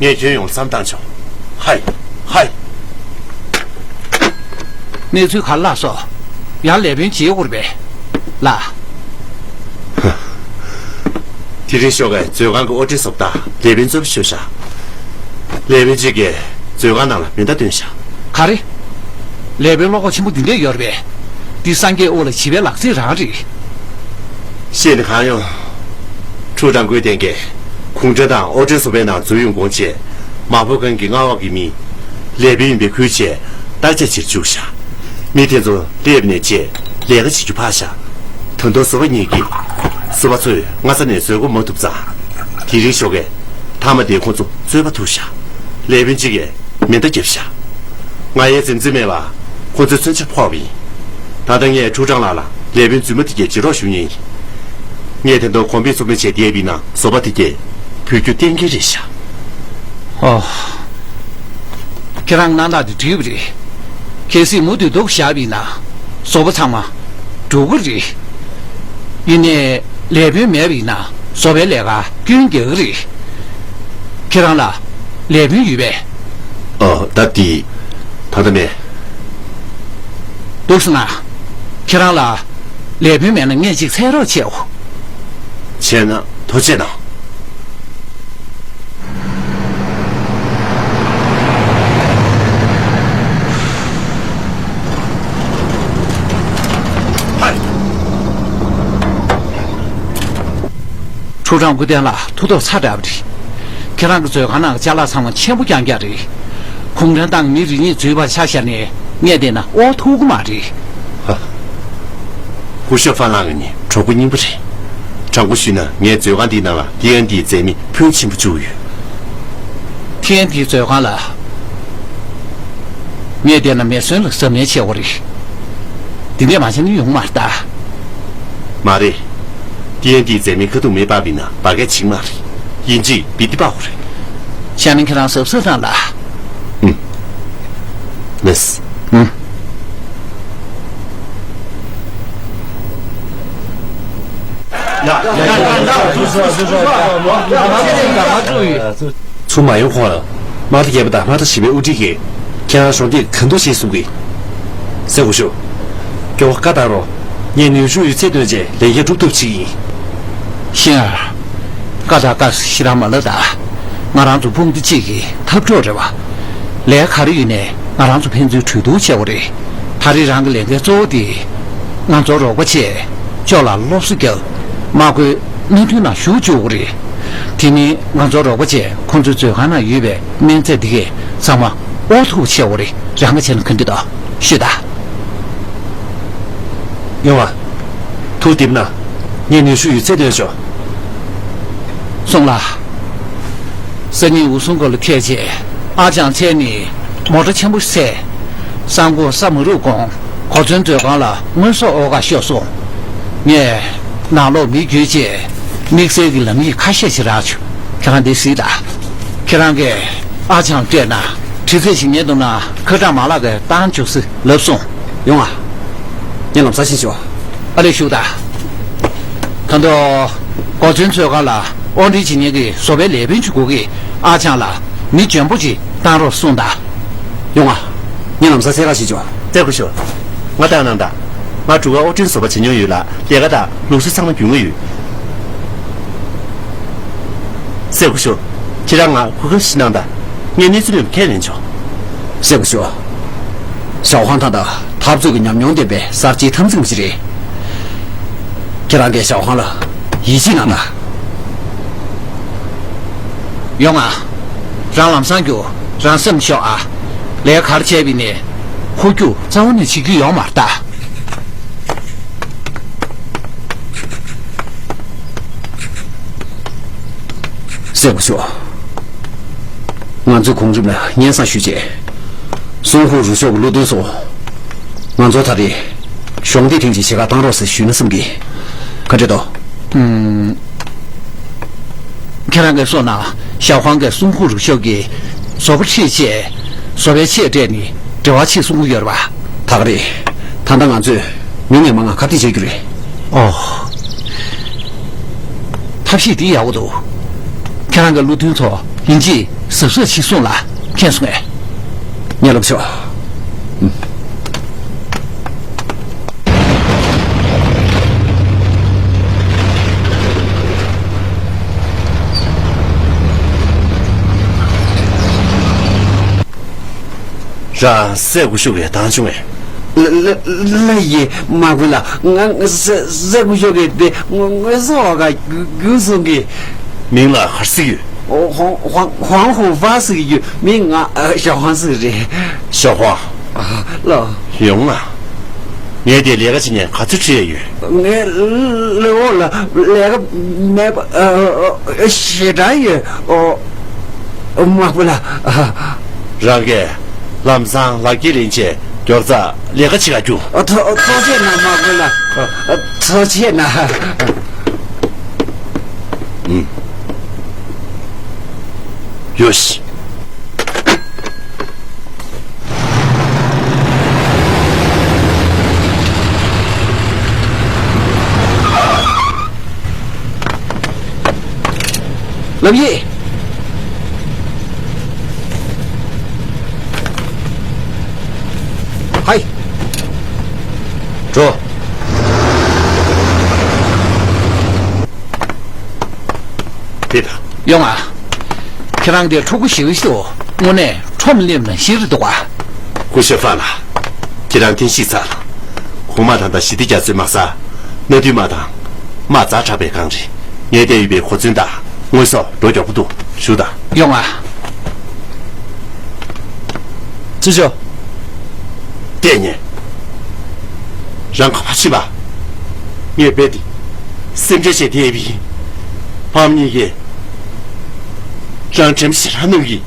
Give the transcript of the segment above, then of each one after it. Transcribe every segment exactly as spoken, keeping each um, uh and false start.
ངས་ཁྱོད་ཡོང་བསམ་བཏང་ཆོག་ཧའི། ཧའི། གནས་ཚུལ་ག་རེ་ལགས་སོ། ཡང་ལས་དཔོན་བྱེད་དགོས་རེད་པས། ལགས། དེ་རིང་ཞོགས་ཀས་མཛོད་ཁང་གི་ཨོ་ཊི་བཟོ་པ་དང་ལས་དཔོན་གཙོ་བོ་ཤོད་ཤག་ལས་དཔོན་གཅིག་གིས་མཛོད་ཁང་ནང་ལ་མེ་མདའ་བཏོན་ཤག་ག་རེ། ལས་དཔོན་བློ་ཁོག་ཆེན་པོ་འདི་འདྲས་ཡོད་རེད་པས། འདི་སངས་རྒྱས་དབུ་ལ་བྱིས་པའི་ལག་རྩལ་རང་རེད། བཤད་ནི་གང་ཡོང་། ཁྲུའུ་ཀྲང་སྐུའི་རྟེན་གྱི་གུང་ཁྲན་ཏང་ཨོ་ཊི་བཟོ་པའི་ནང་འཛུལ་ཡོང་གོང་ཆེད། མ་ཕོ་ཁང་གི་མངའ་འོག་གི་མི། ལས་དཔོན་ཡིན་པའི་ཁུལ་བྱས་བརྟག་དཔྱད་བྱེད་བཅུག་ཤག་མི་དེ་ཚོ་སླེབས་ནས་བཅས་ལས་ཀ་བྱེད་རྒྱུ་ཕར་བཞག་ད་དུང་བཟོ་པ་གཉིས་ཀྱིས། བཟོ་པ་ཚོས་སྔ་ས་ནས་བཟོ་དགོས་མ་ཐུབ་ཙང་། དེ་རིང་ཞོགས་ཀས་མཐའ་མ་དེ་ཁོ་ཚོ་རྩོད་པ་ཐུག་ཤག་ལས་དཔོན་གཅིག་གིས་མེ་མདའ་བརྒྱབ་ཤག་ང་ཡའི་འཛེམ་འཛེམ་མེད་པ། ཁོ་ཚོའི་མཚོན་ཆ་ཕོག་པ་ཡིན། ད་ལྟ་ངས་ཁྲུའུ་ཀྲང་ལགས་ལ་ལས་དཔོན་རྫུན་མ་དེ་གའི་བྱེད་རོགས་ཞུ་མཁན་ཡིན། ངས་དེ་འདྲ་གོང་འཕེལ་ཚོགས་མི་བྱས་བསྡད་པ་ཡིན་ན་བཟོ་པ་དེ་གས་བོད་རྒྱུ་གཏན་འཁེལ་རེད་ཤག་ཨོ། ཁྱེད་རང་གནང་སྟངས་དེ་འགྲིག་པ་རེད། གལ་སྲིད་མུ་མཐུད་སྡུག་བཞག་པ་ཡིན་ན། བཟོ་པ་ཚང་མ་འགྲོ་གི་རེད། ཡིན་ནའི་ལས་དཔོན་མེད་པ་ཡིན་ན་བཟོ་པའི་ལས་ཀ་སྐྱོན་རྒྱག་གི་རེད། ཁྱེད་རང་ལ་ལས་དཔོན་ཡོད་པས། ཨོ། ད་དེ། ད་ལྟ་མེད། འདུག་སེ་ན། ཁྱེད་རང་ལ་ལས་དཔོན་མེད་ན་ངས་ཅིག་འཚོལ་རོགས་བྱེད་འོ། བྱས་ན་ཐུགས་རྗེ་གནང་། ཁྲུའུ་ཀྲང་སྐུ་རྟེན་ལགས། ཐུགས་སྟོབས་ཚ་དྲགས་པ་རེད། ཁྱེད་རང་གི་མཛོད་ཁང་ནང་གི་ཅ་ལག་ཚང་མ་ཆེན་པོ་རྐྱང་རྐྱང་རེད། གུང་ཁྲན་ཏང་མི་རེ་གཉིས་འཛུལ་བར་ཆ་བཞག་ནས་ངས་བལྟས་ན་དབོར་ཐུབ་ཀྱི་མ་རེད། ཧ། སྐུ་ཞབས་ཧྥན་ལགས་ང་གཉིས་གྲོགས་པོ་རྙིང་པ་རེད། དྲང་པོ་ཞུས་ན་ངའི་མཛོད་ཁང་འདིའི་ནང་ལ་ཏི་ཨེན་ཏིའི་རྫས་མ་ཕོན་ཆེན་པོ་བཅུག་ཡོད། ཏི་ཨེན་ཏིའི་མཛོད་ཁང་ལ། ངས་བལྟས་ན་མེ་ཟོན་ལ་གཟབ་ནན་བྱེད་དགོས་རེད། འདི་འདྲས་མ་བྱས་ན་ཡོང་མ་རེད་ད། མ་རེད། ཏི་ཨེན་ཏིའི་རྫས་མ་ཁ་ཐུག་མེ་སྤར་བ་ཡིན་ན་འབར་གས་བྱེད་ཀྱི་མ་རེད། ཡིན་གཅིག་བི་ཏི་སྤར་དགོས་རེད། བྱས་ན་ཁྱེད་རང་གཟབ་གཟབ་གནང་ལ། ཨུམ། ལགས། ཨུམ། ཡ། ཡ། ཡ། ཡ། ཡ། ཚུར་མ་ཡོང་གོང་ལ། དམག་སྡེ་བརྒྱད་པ་དང་དམག་སྡེ་བཞི་པའི་དབུ་ཁྲིད་ཀྱིས་ཁྱེད་རང་གཞོགས་འདེགས་ག་འདྲ་བྱེད་གསུང་གི། སྲས་སྐུ་ཞབས། སྐྱོ་བ་བཀའ་བཏང་རོགས། ངས་ནུས་ཤུགས་ཡོད་ཚད་བཏོན་བྱས་ལས་འགན་སྒྲུབ་ཐུབ་ཅིག་ཡིན། ཤེས་ཡ། བཀའ་དང་བཀའ་ཞེ་དྲག་མ་ལབ་ད། ང་རང་ཚོ་དཔུང་སྡེ་གཅིག་གི་འཐབ་གྲོགས་རེད་བ། ལས་ག་རེ་ཡིན་ནའི་ང་རང་ཚོ་ཕན་ཚུན་གྲོས་བསྡུར་བྱེད་དགོས་རེད། ད་རེས་རང་གི་ལས་འགན་གཙོ་བོ་དེ། ང་ཚོའི་རོགས་པ་བྱས། ཅོག་ལ་སློབ་གསོ་རྒྱག་དམག་སྒོའི་མནའ་མཐུན་ནང་ཞུགས་བཅུག་དགོས་རེད། དེ་མིན་ང་ཚོའི་རོགས་པ་བྱས་ཁོང་ཚོའི་མཛོད་ཁང་ནང་ཡོད་པའི་སྨན་རྫས་འདི་གས་ཚང་མ་དབོར་ཐུབ་པ་བྱེད་དགོས་རེད། རང་ག་བྱས་ན་ག་འདྲ་འདུག་ཤོད་ད། ཡོང་ང་། ཐུགས་བདེ་པོ་གནང་། ངས་ནུས་ཤུགས་ཡོད་ཚད་བཏོན་ཆོག་སོང་ལ། སང་ཉིན་འུ་སུང་གོ་ལ་ཐད་རྗེས་ཨ་ཅང་ཚེ་ནི་མོ་ཊ་ཆེན་པོ་བསད། སང་དགོང་ས་མ་རུབ་གོང་གོ་མཚོན་མཛོད་ཁང་ལ་དངོས་ཟོག་འོག་ག་ཤོར་སོང་། ངས་ནང་ལོགས་མི་བསྐྱོད་རྗེས་དམིགས་བསལ་གྱི་ལམ་ཡིག་ཁ་ཤས་ཤིག་རག་བྱུང་། ཁྱེད་རང་འདི་གཟིགས་དང་། ཁྱེད་རང་གིས་ཨ་ཅང་སྤྲད་ན་དྲི་རྩད་བྱེད་མཁན་འདུག་ན་ཁ་གྲངས་མ་ལག་གིས་བཏང་བཅུག་ཟེར་ལབ་སོང་། ཡོང་ང་། ངས་ལམ་སང་ཕྱིན་ཆོག་ཨ་ལས་བཞུགས་དང་། ད་དུང་གོ་མཚོན་མཛོད་ཁང་ལ་དབོར་འདྲེན་བྱེད་མཁན་གྱི་བཟོ་པའི་ལས་དཔོན་ཅིག་དགོས་ཀྱི། ཨ་ཅང་ལ་མི་འཇོན་པོ་ཅིག་བཏང་རོགས་གསུངས་དང་། ཡོང་ང་། ངས་ལམ་སང་འཚོལ་ག་ཕྱིན་ཆོག་སྲས་སྐུ་ཞབས། ང་བཏང་གནང་དང་། ང་འབྲུག་པ་ཨོ་ཀྲིན་བཟོ་པ་བྱེད་མྱོང་ཡོད་ལ་ལས་ཀ་དང་ལུགས་སྲོལ་ཚང་མ་རྒྱུས་མངའ་ཡོད། སྲས་སྐུ་ཞབས། ཁྱེད་རང་ང་གོ་སྐབས་ཤིག་གནང་དང་། ངས་གནས་ཚུལ་མེད་པ་ཁས་ལེན་ཆོག་སྲས་སྐུ་ཞབས། ཞའོ་ཧང་ཐང་དང་འཐབ་རྩོད་ཀྱི་ཉམས་མྱོང་ལྡན་པའི་གསར་བརྗེའི་འཐབ་འཛིང་པ་ཞིག་རེད། ཁྱེད་རང་གིས་ཞའོ་ཧང་ལ་ཡིད་ཆེས་གནང་དང་། ཡོང་ང་། རང་ལམ་སང་རྒྱུགས། རང་སེམས་ཤོག་ཨ། ལས་ག་རེ་བྱས་པ་ཡིན་ནའི་འཁོར་རྒྱུགས་རྩ་བ་ནས་བྱེད་རྒྱུ་ཡོད་མ་རེད་ད། སྲས་སྐུ་ཞབས། ང་ཚོས་གོང་རིམ་ལ་སྙན་སེང་ཞུས་རྗེས། སུན་ཧུ་རུ་ཤོག་གི་བློ་མཐུན་ཚོ། ང་ཚོ་ད་རེས་གཞོགས་འདེགས་ཐེངས་གཅིག་བྱེད་གར་བཏང་རོགས་ཟེར་ཞུས་ན་བསམ་གི། ག་འདྲ་འདུག་ཨུམ། ཁྱེད་རང་གིས་གསུངས་ན་ཞའོ་ཧང་གིས་སུན་ཧུ་རུ་ཤོག་གི་བཟོ་པ་ཁྲིད་བྱས་བཟོ་པའི་ཆེད་སྤྲད་ནས་འབྲེལ་བ་བྱེད་གསུང་གི་ཡོད་རེད་པ། ད་ག་རེད། ད་ལྟ་ང་ཚོས་མི་ངན་མ་ང་ག་རེ་བྱེད་རྒྱུ་རེད། ཨོ། ཐབས་ཤེས་འདི་ཡག་པོ་འདུག་ཁྱེད་རང་གི་བློ་མཐུན་ཚོ་ ཡིན་གཅིག་གཟབ་གཟབ་ཞིག་གསུངས་ལ། མཁྱེན་སོང་ངས། ངས་ལབ་ཆོག་རང་སྲས་སྐུ་ཞབས་ཀྱིས་བཏང་བྱུང་ངས། ལ་ལ་ལ་ཡིན་མ་དགོས་ལ། ང་ང་སྲས་སྲས་སྐུ་ཞབས་ཀྱིས་དེ་དངོས་སུ་འོག་ག་རྒྱུགས་སོང་གི། མིང་ལ་ག་རེ་ཟེར་གྱི་ཡོད། ཧོང་ཧོང་ཧོང་ཧོང་ཧྥང་ཟེར་གྱི་ཡོད། མིང་ང་ཞའོ་ཧྥང་ཟེར་གྱི་རེད། ཞའོ་ཧྥང་། ཨ་ལགས། ཡོང་ང་། ངས་དེ་ལས་ཀ་བྱེད་ནས་ག་ཚོད་ཁྲིད་ཡས་ཡོད། ངས་ལས་འོག་ལ་ལས་ཀ་མེད་པ་ཞེ་དྲག་ཡོད། ཨོ། དམག་དཔོན་ལགས། རང་གིས་ལམ་སང་ལག་འཁྱེར་ལེན་བྱས་མགྱོགས་ཙམ་ལས་ཀ་བྱེད་ག་རྒྱུགས། ཨ། ཐུགས་ཐུགས་རྗེ་གནང་། དམག་དཔོན་ལགས། ཨ། ཐུགས་རྗེ་གནང་། ཨུམ། ཡོ་ཤི། ལམ་ཡིག། ཧའི། འགྲོ། ཕེབས། ཡོང་ང་། ཁྱེད་རང་གི་ཕྲུ་གུ་ཞིག་ཏུ་དངོས་གནས་ཁྲོམ་སླེབས་ན་ཞིག་རེད་འདུག་ག་སྐུ་ཞབས་ཧྥང་ལགས། ཁྱེད་རང་བསྟན་བཤིག་ཚར་ལ། གོང་མ་དང་ད་ཞི་བདེ་རྒྱ་མཚོའི་དམག་ས། སྣ་དུའི་དམག་དང་། དམག་ཛ་དྲག་པའི་སྒང་རེད། ངས་བལྟས་ཡོད་པའི་གོ་མཚོན་དང་། དངོས་ཟོག་འགྲོ་མགྱོགས་པོ་འདུག་བཞུགས་དང་། ཡོང་ང་། ཅི་ཞོ། བལྟས་ཉེ། རང་ཁ་པར་ཕྱིན་པ། ངས་རྦད་དེ་སེམས་ཁྲལ་བྱས་བསྡད་ཡོད་པ་ཡིན། ཕ་མ་གཉིས་ཀྱིས་རང་དྲན་པ་ཞེ་དྲག་གནང་གི།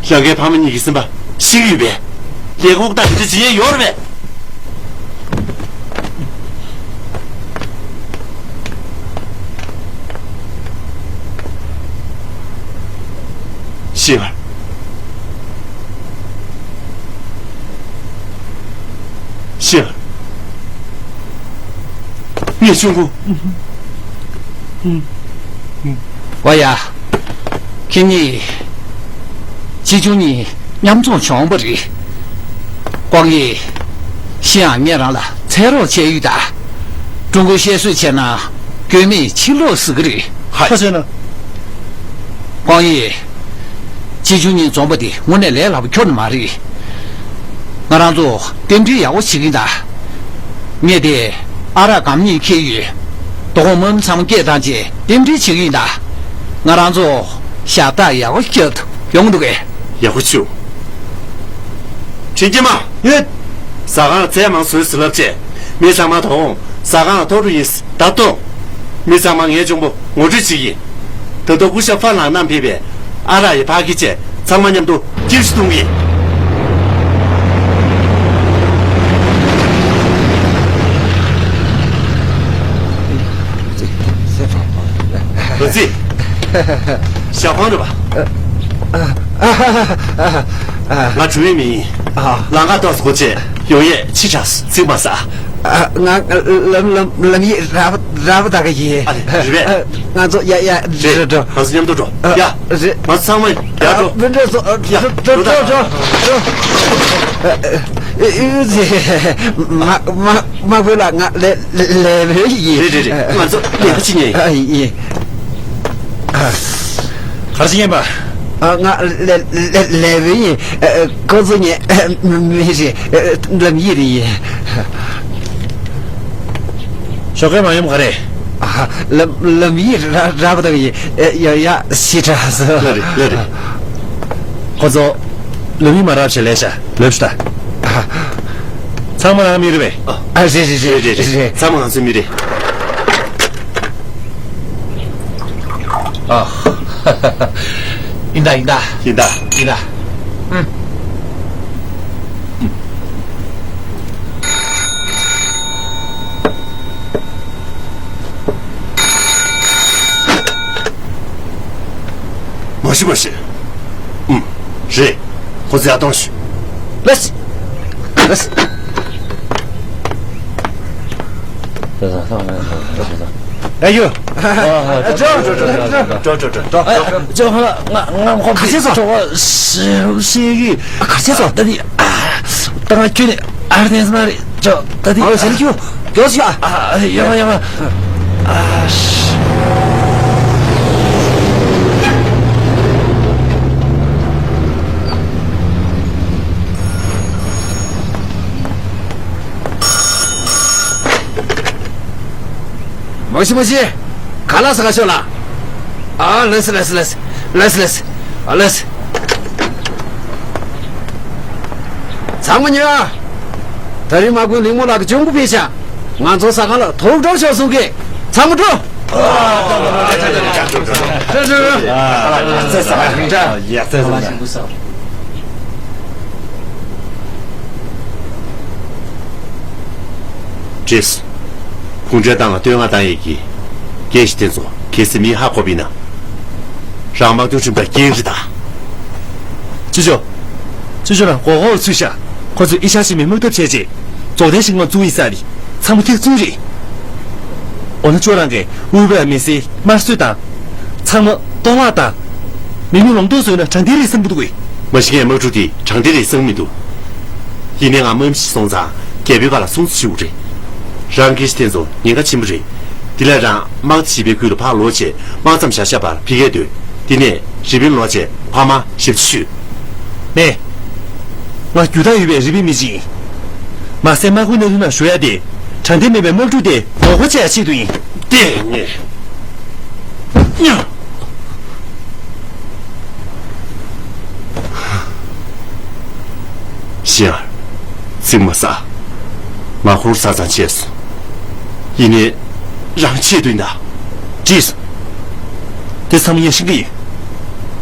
རང་གི་ཕ་མ་གཉིས་ཀྱི་སེམས་པ་ཤེས་ཀྱི་ཡོད་པས། ལས་ཁུངས་དང་དེ་ཚོ་བྱེད་ཡས་ཡོད་རེད་པས། ཤེས་པ། ཤེས་པ། ངས་ཆུང་ངུ། ཝ་ཡ། ཁྱེད་གཉིས། ཅི་ཆུང་གཉིས་མཉམ་འཛོམས་བྱུང་བ་རེད། ཀོང་ཡེ། ཤི་ཡང་ངས་རང་ལ་འཚོལ་རོགས་བྱས་ཡོད་ད། ཀྲུང་གོའི་བཤད་སྲོལ་བྱས་ན་སྐྱོན་མེད་ཕྱིར་ལོག་ཟེར་གི་རེད། ཧ། ཁ་ཆེ་ན། ཀོང་ཡེ། ཅི་ཆུང་གཉིས་འཛོམས་པ་དེ་དངོས་གནས་ལས་སླ་པོ་ཁྱོན་ནས་མ་རེད། ང་རང་ཚོ་རྟེན་འབྲེལ་ཡག་པོ་བྱེད་ཀྱི་ཡིན་ད། ངས་དེ་ཨ་རག་སྒམ་གཉིས་འཁྱེར་ཡོད། དོ་དགོང་མ་ཚང་མ་སྐད་བཏང་རྗེས་རྟེན་འབྲེལ་བྱེད་ཀྱི་ཡིན་ད། ང་རང་ཚོ་ཞབས་སྟེགས་ཡག་པོ་རྒྱབ་ཏུ་ཡོང་འདུག་གས། ཡག་པོ་བྱུང་། དྲིན་སྐྱེལ་མ། ཡོད། ཟ་ཁང་ལ་རྫས་མང་བཟོས་ཟེར་ལབ་བྱས། མི་ཚང་མ་དོ་དགོང་ཟ་ཁང་ལ་ཐོག་འགྲོ་ཡིན། ད་གཏོང་། མི་ཚང་མ་ངའི་གཅུང་པོ་ངོ་སྤྲོད་བྱེད་ཀྱི་ཡིན། ད་དུང་སྐུ་ཞབས་ཧྥ་ལགས་རྣམས་ཕེབས་པས་ཨ་རག་ཡི་ཕར་འཁྱེར་བྱས་ཚང་མ་མཉམ་དུ་ཀིར་ཤི་འཐུང་གི་ཡིན། རོ་ཙི། ཞའོ་ཧྥང་རེད་པ། ང་གྲུ་བའི་མི་ཡིན། ལམ་ཁ་ཏོག་ཙམ་སྒོ་ཕྱེ། ཡོང་ཡས་ཕྱི་དྲགས་སོང་། ཚིག་མ་ཟ། ང་ལམ་ལམ་ལམ་ཡིག་རག་པ་རག་པ་ད་ག་ཡིན། ཨ་རེད་རེད་པས། ང་ཚོ་ཡ་ཡ་རེད། རེད་འགྲོ། ང་ཚོ་མཉམ་དུ་འགྲོ། ཡ། རེད། ང་ཚོ་ཚང་མ་ཡར་འགྲོ། མི་འགྲོ་སོ། ཡ། འགྲོ་འགྲོ་འགྲོ་འགྲོ། ཨུ་ཙི། མ་མ་མ་བོས་ལ་ང་ལས་ལས་བོས་ཡིན། རེད་རེད་རེད། ང་ཚོ་ལས་ཀ་བྱེད་ཉན་ཡིན། ཨ་ཡིན། ག་རེ་བྱེད་མཁན་པ། ཨ། ང་ལས་ལས་ལས་བོད་ཡིན། ཨ། ཁོ་ཚོ་ངའི་མི་རེད། ལམ་ཡིག་རེད་ཡིན། ཞོགས་ཀས་མ་ཡོང་ག་རེ། ཨ། ལམ་ལམ་ཡིག་རག་རག་པ་དང་ཡིན། ཡ་ཡ་ཞེ་དྲག་སོང་། ལ་རེད་ལ་རེད། ཁོ་ཚོ་ལམ་ཡིག་མ་རག་བྱས་ལས་ཤ་ལབ་ཤི་ད། ཨ། ཚང་མ་རང་མི་རེད་པས། ཨ། རེད་རེད་རེད་རེད་རེད། ཚང་མ་ང་ཚོའི་མི་རེད། ཨ། ཡིན་ད་ཡིན་ད། ཡིན་ད། ཡིན་ད། ཨུམ། མ་ཤི་མ་ཤི། ཨུམ། རེད། ཁོ་ཚོ་ཡར་གཏོང་ཤོག་ལགས་སོ། ལགས་སོ། ཨ་ཡོ། ཨ་ཅོ་ཅོ་ཅོ་ཅོ་ཅོ་ཅོ། ཨ་ཅོ་ཧ་ལ་ང་ང་ཁོ་ག་ཆེ་སོ། ཁྲོ་བ་ཤི་ཤི་གི། ག་ཆེ་སོ། ད་ནི་ད་ང་ཁྱོད་ནི་ཨར་ནེ་སི་མ་རེད། ཅོ་ད་ནི་ཨ་ཟེར་ཁྱོད་གྱོ་ཤི་ཨ། ཨ་ཡོ་ཡོ། ཨ་ཤི། མ་གཞི་མ་གཞི། ག་ལ་ས་ག་ཤོད་ལ། ཨ་ལེས་ལེས་ལེས། ལེས་ལེས། ཨ་ལེས། ཚང་མ་ཉོ། ད་རིང་དམག་དཔོན་གླིང་མོ་ལགས་ཀྱི་གཅུང་པོ་ཕེབས་ཤག་ང་ཚོ་ཟ་ཁང་ལ་དུག་འགྲོ་ཤོག་གསུང་གི། ཚང་མ་འགྲོ། ཡག་རྩེ་སོང་། ཏྲེས། ཁུངས་འདྲེན་བཏང་ང་བསྟོད་བསྔགས་བཏང་ཡས་ཀྱི། རྒན་ཞིག་དེ་ཚོ་གལ་སྲིད་མི་ཧ་གོ་བ་ཡིན་ན། རང་དམག་དོན་ཁྲིམས་དང་རྒྱལ་རི་དང་། ཅི་ཅོ། ཅི་ཅོ་རང་མགོ་འོག་ཚུད་ཤག་ཁོ་ཚོས་ཨི་ཤ་ཤི་མི་དམག་འཐབ་བྱས་རྗེས། རྫོགས་ལྡན་ཞིང་དམག་བཙུགས་ཡིན་ས་རེད། ཚང་མ་ཐེག་ཚུན་རེད། འོ་ན་ཅོ་རང་གིས་ཨུ་བེ་མི་སེ་དམར་གསོད་དང་། ཚང་མ་གཏོར་བརླག་དང་། མི་མི་ལོངས་སྤྱོད་བཟོས་ན་དྲང་བདེན་རེད་བསམ་གྱི་འདུག་གས། མ་གཞི་ངས་དམག་འཁྲུག་འདི་དྲང་བདེན་རེད་བསམ་མི་འདུག་ཡིན་ནའི་ང་དམག་མི་ཞིག་སོང་ཙང་རྒྱལ་པོའི་བཀའ་ལ་སྲུང་བརྩི་ཞུ་དགོས་རེད། རང་དགེ་བཤེས་དེ་ཚོ་ཉེན་ཁ་ཆེན་པོ་རེད། དེ་ལས་རང་དམག་སྡེ་བཞི་པའི་ཁུལ་དུ་ཕར་ལོག་བྱས་དམག་མཚམས་བཞག་བཞག་པར་ཕ་གིར་སྡོད། དེ་ནས་རི་པིན་ལོག་བྱས་ཕ་མར་ཞབས་ཕྱི་ཞུས། མེད། ང་རྒྱུ་དག་ཡོད་པའི་རི་པིན་མི་གཅིག་ཡིན། མ་ཟད་དམག་དཔོན་གནས་ཚུལ་ནང་ཞུ་ཡ་དེ། དྲང་བདེན་མེད་པའི་དམག་འཁྲུག་དེ་ངོ་རྒོལ་བྱེད་ཡ་ཆེད་དུ་ཡིན། ལྟས་ངན། ཤིང་ཨར། རྫིག་མ་ཟ། ང་ཁོར་ཟ་ཙང་བྱས་སོང་། ཡིན་ནའི། རང་ཆེད་དུ་ཡིན་ད། ཅིས། དེ་ཚང་མ་ངས་ཤེས་ཀྱི་ཡིན།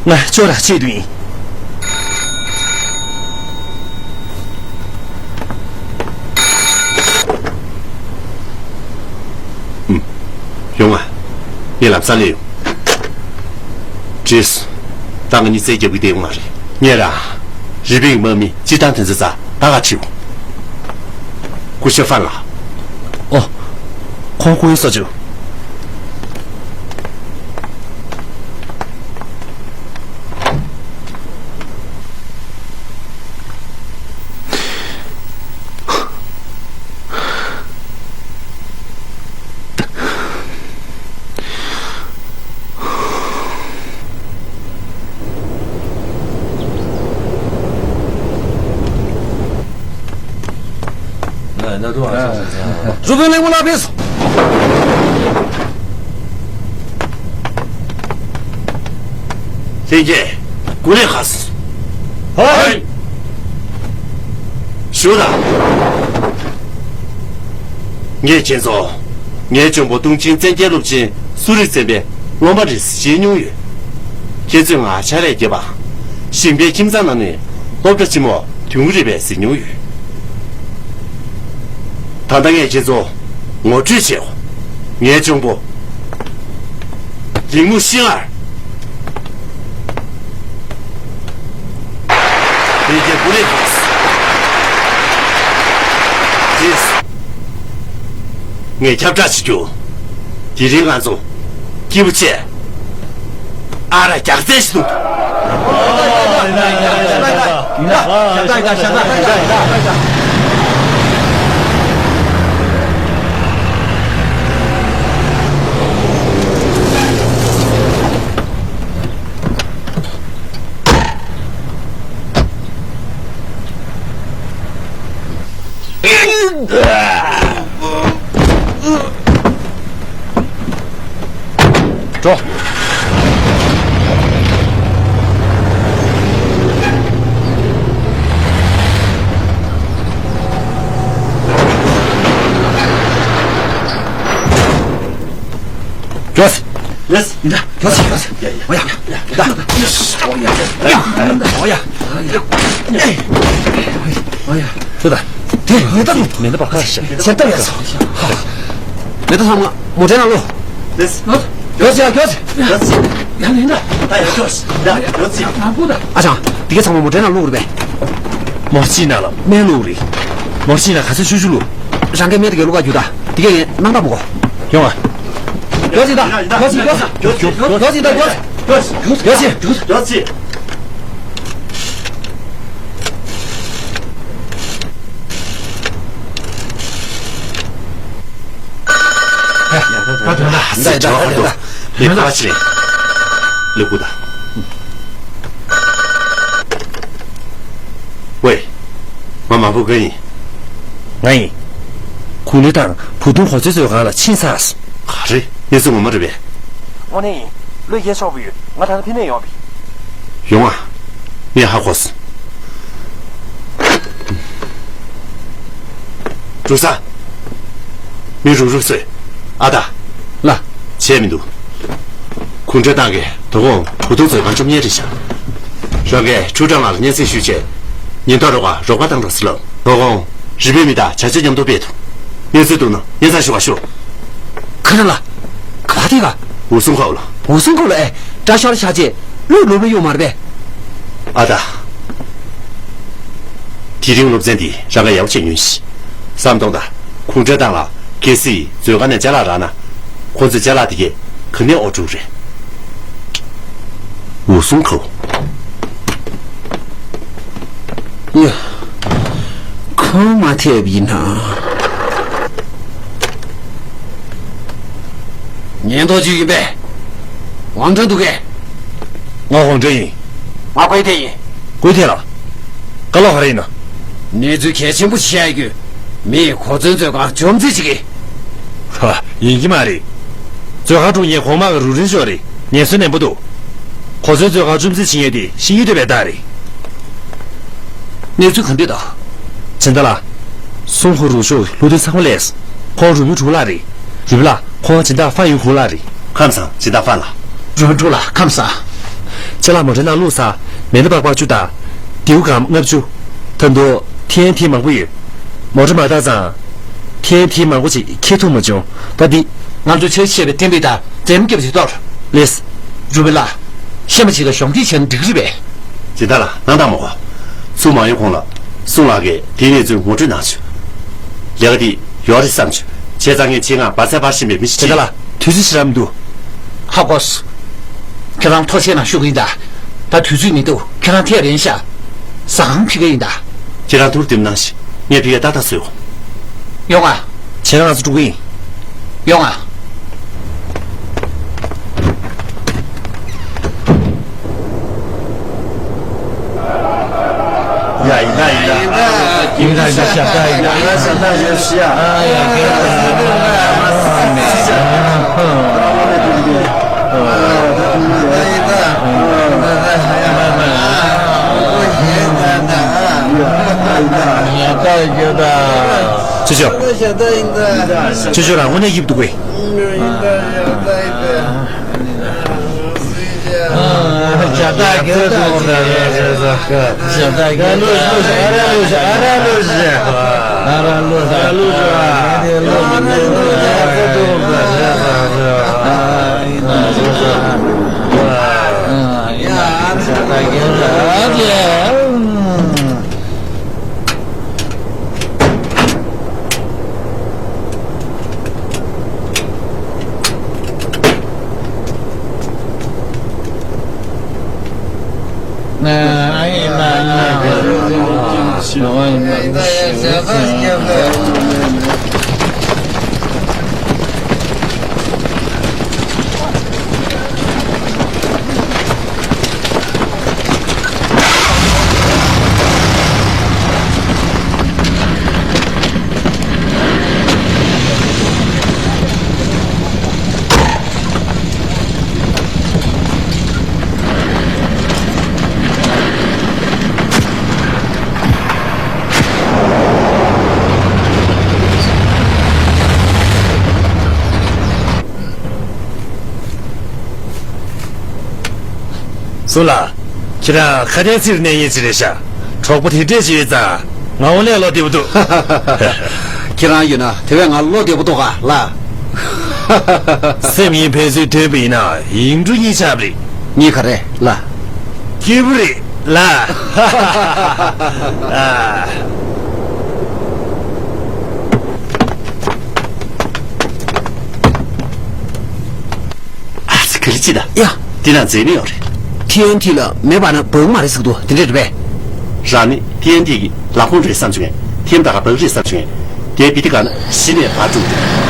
ང་ཅོ་རང་ཆེད་དུ་ཡིན། ཨུམ། ཡོང་ང་། ངས་ལམ་སང་སླེབས་ཡོང་། ཅིས། ད་ང་གཉིས་རྩོད་རྒྱག་གི་བསྡད་ཡོད་མ་རེད། ངས་རང་། རི་པིན་དམག་མི་སྤྱིར་བཏང་དེ་ཚོ་རྩ་ད་ག་ཁྲིད་འོང་། སྐུ་ཞབས་ཧྥན་ལགས། ཨོ། ཁོང་སྐུ་ཡི་གསོལ་ཇུ། རུ་དཔོན་གླིང་མོ་ལགས་ཕེབས་སོང་། ལྷན་རྒྱས། གུ་ལེ་ཁ་སི། ཧོ། བཞུགས་དང་། ངས་ཁྱེད་ཚོ། ངའི་གཅུང་པོ་ཏུང་ཅིན་བཙན་རྒྱལ་སློབ་ཆེན་སུ་རིག་བཙན་པའི་སློབ་མ་རེད་ཟེར་མྱོང་ཡོད། ཁྱེད་ཚོས་ང་ཕྱག་ལས་བརྒྱབ་པ། ཞིང་པའི་ཁྱིམ་ཚང་ནང་ནས་སློབ་གྲྭ་ཆེན་མོ་དུས་འགོ་རེད་པས་ཟེར་མྱོང་ཡོད། ད་ལྟ་ངས་ཁྱེད་ཚོ་ངོ་སྤྲོད་བྱེད། ངའི་གཅུང་པོ། ལིང་མུ་ཤིང་ཨར། ལྷན་རྒྱས་གུ་ལེ་ཁ་སི། ཅིས། ངས་ཁྱབ་བསྒྲགས་བྱེད་རྒྱུ། དེ་རིང་ང་ཚོ་སྐྱིད་པོ་བྱས། ཨ་ར་རྒྱག་རྩལ་ཞིག་འདུག་འགྲོ། ཡོས། ཡོས། འདྲ། ཡོས། ཡོས། ཡ་ཡ། འོ་ཡ། ཡ་ཡ། འདྲ། འོ་ཡ། འོ་ཡ། འོ་ཡ། འོ་ཡ། འོ་ཡ། འོ་ཡ། ཚུར་ད། དེ་མེ་ཏོག་མེ་ཏོག་པ་ཁ་ཤས་ཤར་ཏེ་ཡོད་སོང་། མེ་ཏོག་ཚང་མ་མོ་ཊའི་ནང་བླུགས། ལེས། ཡོད་ཡ་ཡོད། ཡ་ལེན་ད། ད་ཡ་ཡོད་ཡ། ང་བུ་ད། ཨ་ཅང་། འདི་ག་ཚང་མ་མོ་ཊའི་ནང་བླུགས་རེད་པས། མོ་ཊའི་ནང་ལ་སྨན་བླུགས་རེད། མོ་ཊའི་ནང་ག་ཚོད་ཤུགས་ཤུགས་བླུགས། རང་གི་སྨན་དེ་ག་བླུགས་ག་རྒྱུ་ད། འདི་ག་ངས་སྣང་དག་པོ་གོ། ཡོང་ཨ། མགྱོགས་ཤིག་དང་། མགྱོགས་ཤིག་མགྱོགས་ཤིག་མགྱོགས་ཤིག་དང་། མགྱོགས་ཤིག་མགྱོགས་ཤིག་མགྱོགས་ཤིག་ད་དོན་ལ་ཟེར་བྱ་བ་ཧ་ཏོ། ལས་ཁ་ཕྱི་རེད། ལས་ཁུ་ད། ཝེ། ང་མ་བུ་ག་ཡིན། ང་ཡིན། གུང་ལེ་དང་བུ་ཐུང་གོ་ཚོད་ཚོད་གང་ལ་ཕྱིན་ཚར། ག་རེ་གནས་ཚུལ་ངོ་མ་རེད་པས། དངོས་གནས་ཡིན། བློས་འགེལ་ཆོག་པ་ཡོད། ང་ད་ལྟ་ཕི་ནས་ཡོང་བ་ཡིན། ཡོང་ཨ། ངས་ཧ་གོ་སོང་། འབྲུག་ས། མི་རུབ་རུབ་བཟོས། ཨ་ད། ལ། བྱས་མི་འདུག་གུང་ཁྲན་ཏང་གིས་དོ་དགོང་བུ་ཐུང་ཚོའི་ང་བཅོམ་ཉེན་རེད་ཤག་རང་གིས་ཁྲུའུ་ཀྲང་ལགས་ལ་སྙན་སེང་ཞུས་བྱས། ཉེན་རྟོག་རོགས་པ་རོགས་པ་བཏང་རོགས་ཟེར་ལབ། དོ་དགོང་རི་པའི་མི་དང་བྱ་སྤྱོད་མཉམ་དུ་སྤེལ་ཐུབ། གནས་ཚུལ་འདུག་ན་སྙན་སེང་ཞུ་བ་ཤོག་ཁ་ན་ལ། ག་ལ་དེ་ག་འུ་སུང་ཁོག་ལ། འུ་སུང་ཁོག་ལ་ཨེ། དགྲ་ཤོར་ཤག་ཅེས་བློས་བློས་བློས་ཡོང་མ་རེད་པས། ཨ་ད། དེ་རིང་སློབ་ཚན་འདི་རང་ག་ཡག་པོ་བྱས་ཉོན་ཞིག་བསམ་གཏོང་ད། གུང་ཁྲན་ཏང་ལ་གལ་སྲིད་མཛོད་ཁང་ནས་ཅ་ལག་རག་ན། ཁོ་ཚོས་ཅ་ལག་དེ་གས་ག་ནས་འོར་འགྲོ་རེད། འུ་སུང་ཁོག་ཡ། ཁོང་མ་ཐེབས་ཡིན་ན། ཉེན་རྟོག་ཅིག་ཡིན་པས། ཝང་ཀྲེན་འདུག་གས། ང་ཝང་ཀྲེན་ཡིན། ང་ཀུའེ་ཐེ་ཡིན། ཀུའེ་ཐེ་ལགས། བཀའ་སློབ་ག་རེ་ཡིན་ན། གནས་ཚུལ་གལ་ཆེན་པོ་ཞིག་བཤད་ཡོད། མི་གོ་མཚོན་མཛོད་ཁང་བཅོམ་རྩིས་བྱེད་ཀྱི། ཧ། ཡིན་གྱི་མ་རེད། མཛོད་ཁང་དཀྲུག་མཁན་གོང་དམག་གི་རུ་རིན་ཤོག་རེད། ཉེན་སྲུང་ནན་པོ་འདུག་གོ་མཚོན་མཛོད་ཁང་བཅོམ་རྩིས་བྱེད་མཁན་དེ་ཤིན་ཡུས་སྡོད་པའི་རྟགས་རེད། གནས་ཚུལ་ག་འདྲས་འདུག་སྦྱིན་བདག་ལགས། སུང་ཧུ་རུ་ཤོག་ལུ་ཏུ་ཚང་མ་ལས། ཁོང་རུ་མི་དྲུག་ལ་རེད། རུ་མི་ལ་ཁོང་སྦྱིན་བདག་ཧྥང་ཡུན་ཧུ་ལ་རེད། ཁམས་བཟང་སྦྱིན་བདག་ཧྥང་ལགས། རུ་མི་དྲུག་ལ་ཁམས་བཟང་། ཅ་ལག་མོ་ཊའི་ནང་བླུགས་ས། མེ་མདའ་སྦག་སྦག་བཅུ་དང་། མདེའུ་སྒམ་ལྔ་བཅུ། ད་དུང་ཐི་ཨེན་ཐི་མང་པོ་ཡོད། མོ་ཊ་མ་བཏང་ཙང་། ཐི་ཨེན་ཐི་མང་པོ་ཅིག་འཁྱེར་ཐུབ་མ་བྱུང་། ད་འདི། ང་ཚོ་ཆེས་ཆེ་བའི་གཏན་འབེབས་དང་འཛེམ་རྒྱབ་ཅིག་གཏོར། ལེས། རུ་མི་ལགས། ཤེས་མ་ཅིག་ལ་གཞོགས་འདེགས་བྱས་ན་འགྲིག་གི་རེད་པས། སྦྱིན་བདག་ལགས་གནང་དང་མ་གོ། ཚུར་མ་ཡོང་གོང་ལ་སུང་ལགས་ཀྱིས་དེའི་གནས་ཚུལ་ངོ་སྤྲོད་གནང་བྱུང་། ལས་ཀ་འདི་ཡོད་རེད་བསམ་བྱུང་། བྱས་ཙང་ངས་ཆེད་མངགས་འབར་རྫས་འབར་བཞིན་པའི་མི་ཞིག་སྦྱིན་བདག་ལགས་དུས་ཚོད་ཞེ་དྲག་མི་འདུག་ཧ་གོ་སོང་། ཁྱེད་རང་ཐུགས་རྗེ་གནང་ཞུ་གི་ཡིན་ད། ད་དུས་ཚོད་མི་འདུག་ཁྱེད་རང་ཐད་རན་ཤག་ཟ་ཁང་ཕྱེ་གི་ཡིན་ད། ཁྱེད་རང་ཐུགས་རྗེ་གནང་ཞིག་ངས་ཕ་གིར་ཏག་ཏག་བཟོས་ཡོང་། ཡོང་ང་། བྱས་ན་ང་ཚོ་འགྲོ་གི་ཡིན། ཡོང་ང་། ཡ་ཡིན་ད་ཡིན་ད། ཡིན་ད་ཡིན་ད། ཞབས་བཏགས་ཡིན་ད། ཞབས་བཏགས་ཡོད་ཤི་ཡ། ཨ་ཡ་ཁྱེད་ད། ཡིན་ད་ཡིན་ད། ཡིན་ད་ཡིན་ད། ཅི་ཅོ། ཅི་ཅོ་རང་དངོས་གནས་ཡིབ་འདུག་གས། སུ་ལ། ཁྱེད་རང་ཁ་དན་ཚིག་གནས་ཡིན་ཅི་རེད་ཤག་གྲོགས་པོ་དེ་འདྲས་ཅིག་ཡོད་ཙང་། ང་འོ་ལས་བློ་བདེ་པོ་འདུག་ཁྱེད་རང་ཡོད་ན་དེ་བས་ང་བློ་བདེ་པོ་འདུག་ག་ལ། སེམས་ཡིན་ཕན་ཚུན་མཐུན་པ་ཡིན་ན་ཡིག་འབྲུ་གཉིས་ཆགས་པ་རེད། གཉིས་ག་རེ་ལ། སྐྱིད་པོ་རེད་ལ། ཨ། ཅི་ད། ཡ། འདི་ན་མཛེས་མི་ཡོད་རེད། ཐི་ཨེན་ཐི་ལ་མེ་འབར་ན་བག་མ་རེད་ཟེར་གི་འདུག་དེ་འདྲས་རེད་པས། རང་ནི་ཐི་ཨེན་ཐི་གི་ལག་ཁོང་རེད་བསམ་བྱུང་ངས། ཐེམ་ད་ག་བག་རེད་བསམ་བྱུང་ངས། རྒྱའི་བི་ཏི་ག་ན་གཞི་ནས་བག་འགྲོ་འདུག་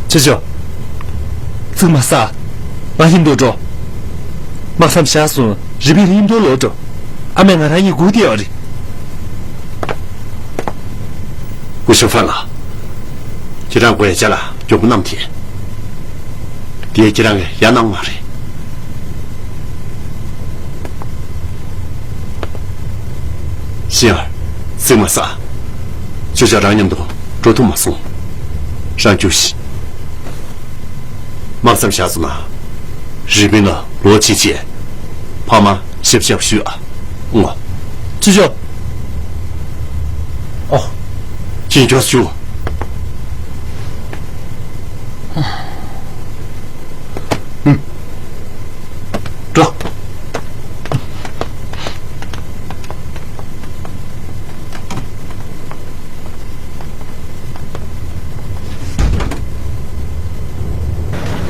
ཅེ་ཅོ། ཙིག་མ་ཟ། ང་ཡིན་དུ་འགྲོ། མ་བསམ་བཞག་སོང་། རི་པིན་ཡིན་དུ་ལོ་འགྲོ། ཨ་མས་ང་རང་ཡི་སྒུག་བསྡད་ཡོད་རེད། སྐུ་ཞབས་ཧྥན་ལགས། ཁྱེད་རང་གོ་ཡ་ཅ་ལག་མགྱོགས་པོ་བསྣམས་ཏེ། དེ་ཁྱེད་རང་གི་ཡ་གནང་མ་རེད། ཤིང་ཡར། ཙིག་མ་ཟ། ཅོ་ཅོ་རང་མཉམ་དུ་འགྲོ་ཐུབ་མ་སོང་། རང་རྒྱུགས་ཤིག་མ་བསམ་བཞག་སོང་ན། རི་པིན་ལ་ལོ་གཅིག་རྗེས། ཕ་མ་ཞབས་ཞབས་ཞུ་ཨ། ངོ་། ཅོ་ཅོ། ཨོ། ཅི་མགྱོགས་ཞུ། འགྲོ།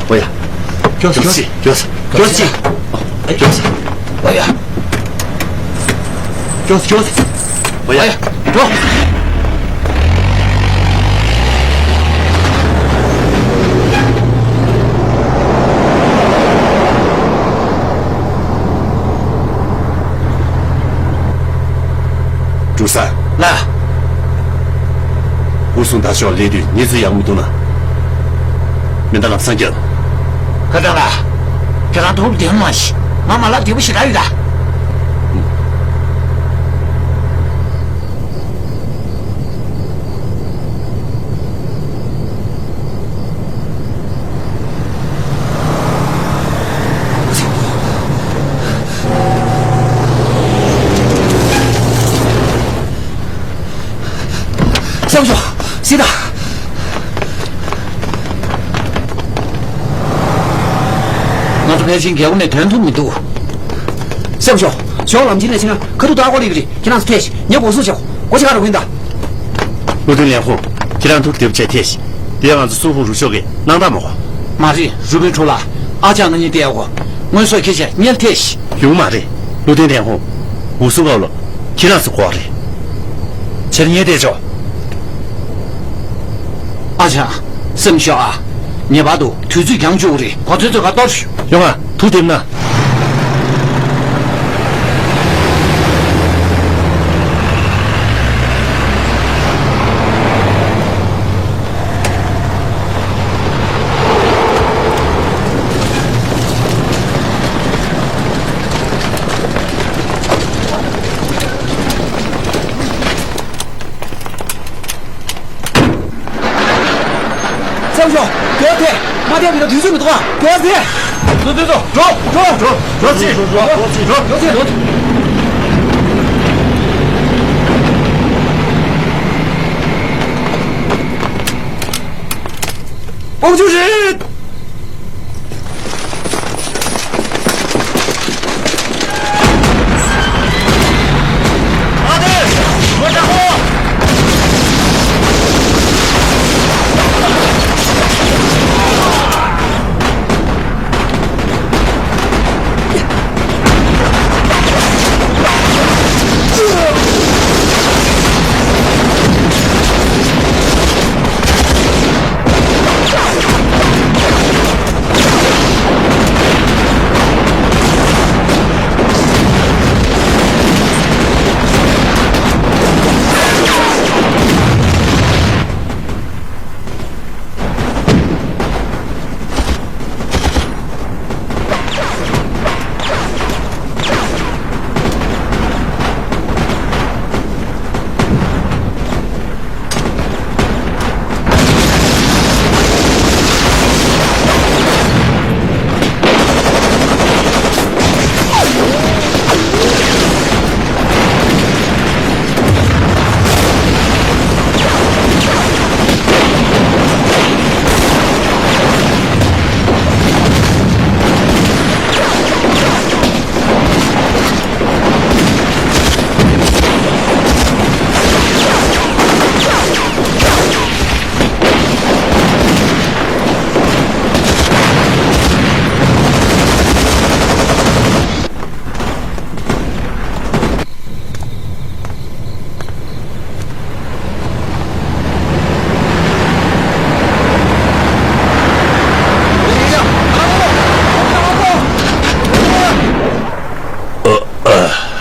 ཨོ་ཡ། མགྱོགས་སེ། མགྱོགས་སེ། མགྱོགས་སེ། མགྱོགས་སེ། ཨོ་ཡ། མགྱོགས་སེ། ཨོ་ཡ། འགྲོ། འབྲུག་སར། ལགས། འུ་སུ་ད་ཞོགས་སླེབས་དུས་གནས་ཚུལ་ཡག་མི་འདུག་ན། མེ་མདའ་ལམ་སང་རྒྱབ། ཁ་སང་ལགས། ཁྱེད་རང་ཐུགས་བདེ་མ་ཞིག་ང་མ་ལབ་བདེ་པོ་ཞེ་དྲག་ཡོད་ད། སེམས་ཤོག་སི་ཏཱ། ང་ཚོ་ཕལ་ཆེར་རྒྱལ་པོ་ནས་ཐོན་ཐུབ་མི་འདུག་སེམས་ཤོག་ཞོགས་ལམ་ཁྱེར་ནས་ཕྱིན་ན་ཁ་ཐུག་ཏག་ཏག་སླེབས་ཀྱི་རེད། ཁྱེད་རང་ཚོ་ཐད་ཤིག་ངས་འགོག་སྲུང་བྱེད། སྒོ་ཕྱེ་ག་རུ་ཕུད་ད། བློ་མཐུན་ལན་ཧུང་། ཁྱེད་རང་ཐུགས་བདེ་པོ་བྱས་ཐད་ཤིག་དེ་ང་ཚོ་སུ་ཧུ་རུ་ཤོག་གི་སྣང་དག་མ་གོ། མ་རེད། རུ་པིན་ཁྲོ་ལ། ཨ་ཅག་ང་གཉིས་བལྟས་གོ། དངོས་ཟོག་ཁྱེར་བྱས་སྔོན་ཐད་ཤིག་ཡོང་མ་རེད། བློ་མཐུན་ལན་ཧུང་། འུ་སུ་ག་ལོ། ཁྱེད་རང་ཚོ་གོ་རེད། ཕྱིར་ཉལ་བསྡད་ཆོག་ཨ་ཅག་སེམས་ཤོག་ཨ། ངེས་པར་དུ་དུས་ཚོད་འགྱངས་བཅུག་རེད། གོ་ཚོད་ཚོད་ཁ་གཏོར་ཤོག་ཡོང་ང་། ཐུགས་བདེ་ན། སེམས་ཤོག་དེ་ཐད་མ་ཐད་མི་འདུག་དུས་ཚོད་མི་འདུག་ཨ། དེ་ཐད། འགྲོ་འགྲོ་འགྲོ་འགྲོ་འགྲོ་འགྲོ་ཚེ་འགྲོ་འགྲོ་ཚེ་འགྲོ། དཔུང་ཆུ་རེད།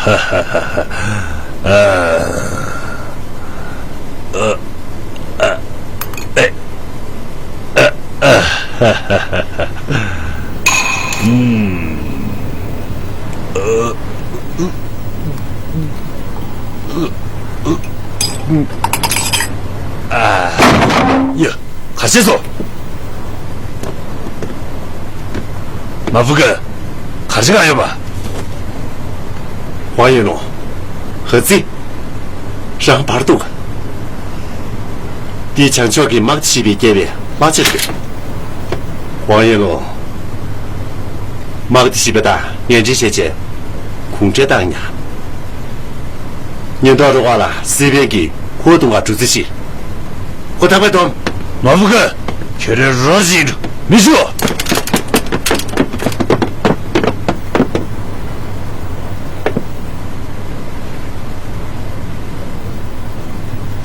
ཡ། ག་བྱས་སོང་། མ་ཧྥུ་ཀན། ག་རེ་བྱེད་ག་ཡོད་པ། ཝང་ཡན་ལུང་། ཧ་ཙི། རང་བར་འདུག་འདི་བྱང་ཕྱོགས་ཀྱི་དམག་སྡེ་བཞི་པའི་སྐྱེས་པའི་དམག་ཆས་རེད། ཝང་ཡན་ལུང་། དམག་སྡེ་བཞི་པ་དང་ངན་འབྲེལ་བྱས་རྗེས། གུང་ཁྲན་ཏང་ཉར། ཉེན་རྟོག་རུ་ཁག་ལ་སི་པན་གྱིས་ཧོ་བརྡུང་བར་གྲུ་རྩི་ཞིག་ཁོ་ཐག་པས་སྡོམ། མ་ཧྥུ་ཀན། ཁྱོད་རང་རོགས་ཞིག་མི་ཞུ།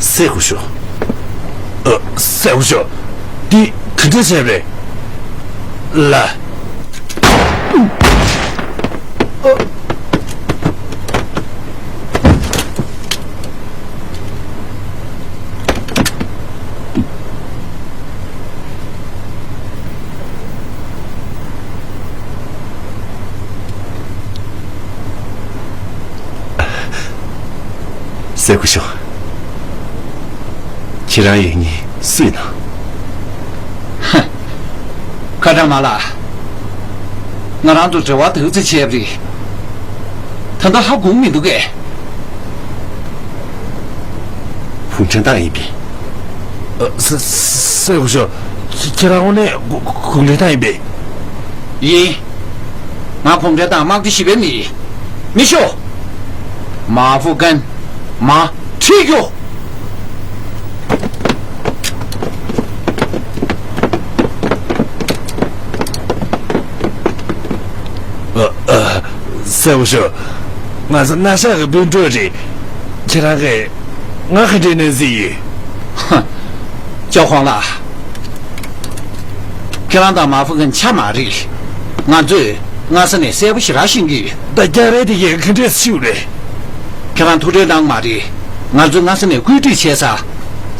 སྲས་སྐུ་ཞབས། ཨ། སྲས་སྐུ་ཞབས། འདི་ག་འདྲ་བྱས་པ་རེད། ལགས། སྲས་སྐུ་ཞབས། ཁྱེད་རང་ཡིན་མཁན་སུ་ཡིན་ནམ། ཧ། ཁ་གྲག་མ་ལགས། ང་རང་ཚོ་འབྲེལ་བ་དག་ཙམ་བྱས་པ་རེད། ད་ལྟ་ཧ་གོ་མི་འདུག་གས། གུང་ཁྲན་ཏང་ཡིན་པས། ཨ། ས་ས་སྲས་སྐུ་ཞབས། ཁྱེད་རང་དངོས་གནས་གུ་གུང་ཁྲན་ཏང་ཡིན་པས། ཡིན། ང་གུང་ཁྲན་ཏང་དམག་སྡེ་བཞི་པའི་མི་ཡིན། མི་ཤོ། མ་ཧྥུ་ཀན། མ་ཁྲིད་རྒྱུ། ཨ། ཨ། སྲས་སྐུ་ཞབས། ང་ཚོ་སྣ་ཤག་གི་སྤུན་གྲོགས་རེད། ཁྱེད་རང་གིས་ང་ག་འདྲའི་གནོན་སྲིད་ཡོད། ཧ། ཅོ་ཁོང་ལགས། ཁྱེད་རང་དང་མ་ཧྥུ་ཀན་ཆ་མ་རེད། ང་ཚོས་སྔ་ས་ནས་གསལ་པོ་ཞེ་དྲག་ཤེས་ཀྱི་ཡོད། ད་རྒྱ་རས་དེ་གས་ག་འདྲས་ཤེས་རེད། ཁྱེད་རང་ཐུགས་ཁྲལ་གནང་མ་རེད། ང་ཚོས་སྔ་ས་ནས་བཀོད་སྒྲིག་བྱས་ཚར།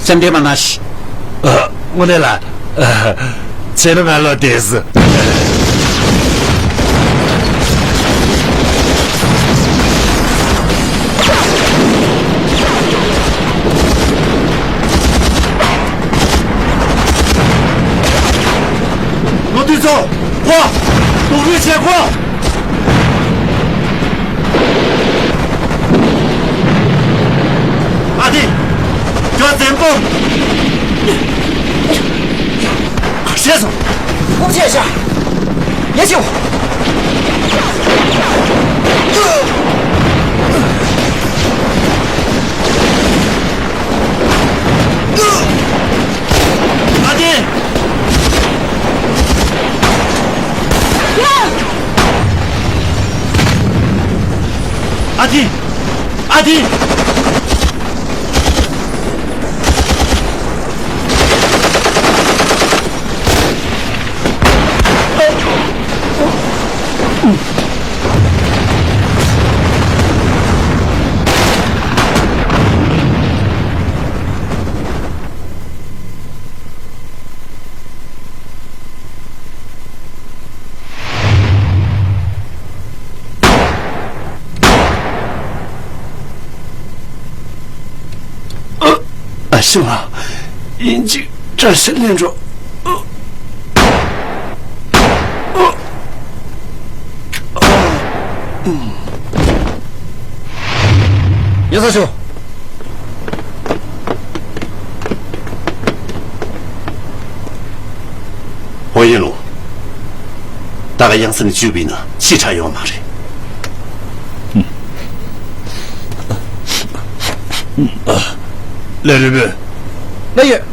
སེམས་ཁྲལ་མ་གནང་ཞིག་ཨ། དངོས་གནས་ལགས། ཨ། བྱས་ན་ང་ལོག་བསྡད་ཟིན། ལོ་དུས་ཚོ། ཁོ། སྡུག་རུས་བྱེད་ཁོ། ཨ་ཏི། ཇོ་བཙན་པོ། ཤེས་སོང་། ཀུབ་ཆེ་ཤ། ཡེ་ཤེས། ཨ་ཏི། ཨ་ཏི། ཨ་ཏི། ཨ་ཞེ་མ། ཡིན་གཅིག་བཀྲ་ཤིས་ལྷུན་གྲུབ། ཡ་ས་ཞོ། ཧོ་ཡན་ལུང་། ད་ག་ཡང་སེ་ནས་བཅུག་པ་ཡིན་ན་ཕྱིར་ཁྲ་ཡོང་མ་རེད། ལས་རིམ་པ། ལས་ཡོད།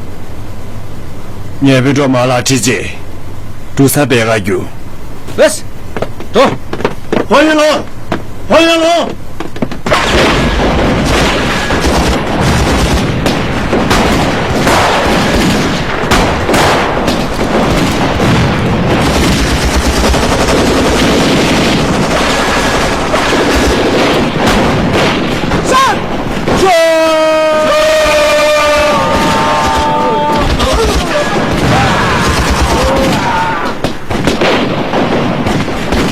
ངས་བོད་འབྲོག་མ་ལག་ཁྲིད་རྗེས་འབྲུག་ས་སྦེལ་ཀ་རྒྱུག་ལེས། འགྲོ། ཧོ་ཡན་ལུང་། ཧོ་ཡན་ལུང་།